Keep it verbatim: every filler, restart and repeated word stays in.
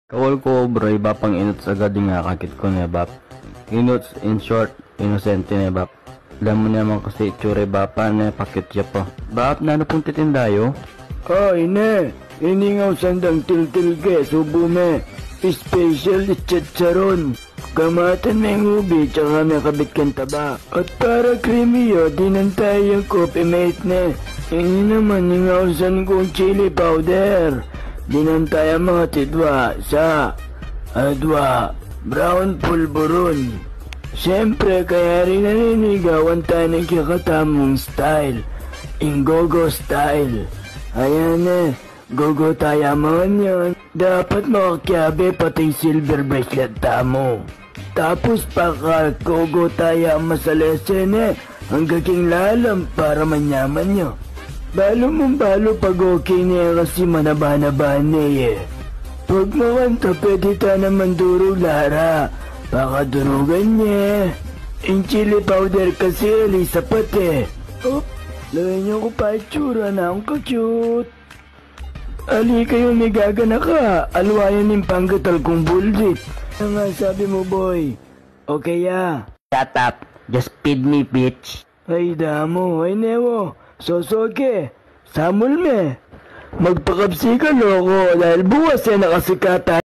Kawal ku, bro, i Bapang Inuts agad ing akakit ku ne, Bap. Inuts, in short, inosente ne, Bap. Ala mu naman kasi itsura i Bapa ne, pakit ya pa. Bap, nanu pung titinda yu? Ay, ne, ining ausan dang tiltil ke, subu me. Special chicharon. Kamatan meng ubi, tsaka mekabit keng taba. At para creamy ya, dinan taya yang Coffee Mate ne. Ini naman ing ausan kung chili powder. Dinan taya makatidwa, sa, adwa, brown pulburon. Siyempre, kaya rin naninigawan tayo ng kekatamung style. Ing gogo style. Ayan eh, gogo taya man yan. Dapat makakiabe pati silver bracelet tamu. Tapos pakagogo taya masalese ne, angga king lalam para manyaman ya. Balu mung balu pag okay ne kasi manaba-naba ne e. Pag makanta pwede ta naman durug lara, pakadurugan ne. Ing chili powder kasi ali sapat e. Oh, lawen yu ku pa itsura na ang ka-cute. Ali kayu migaganaka, alwayan ing panggatal kung buldit. Ano nga sabi mu, boy? Okay ya. Shut up. Just feed me, bitch. Ay, damu. Ay, newo. Soso ke. Samul me. Magpakabsi ka, loko, dahil bukas e nakasikat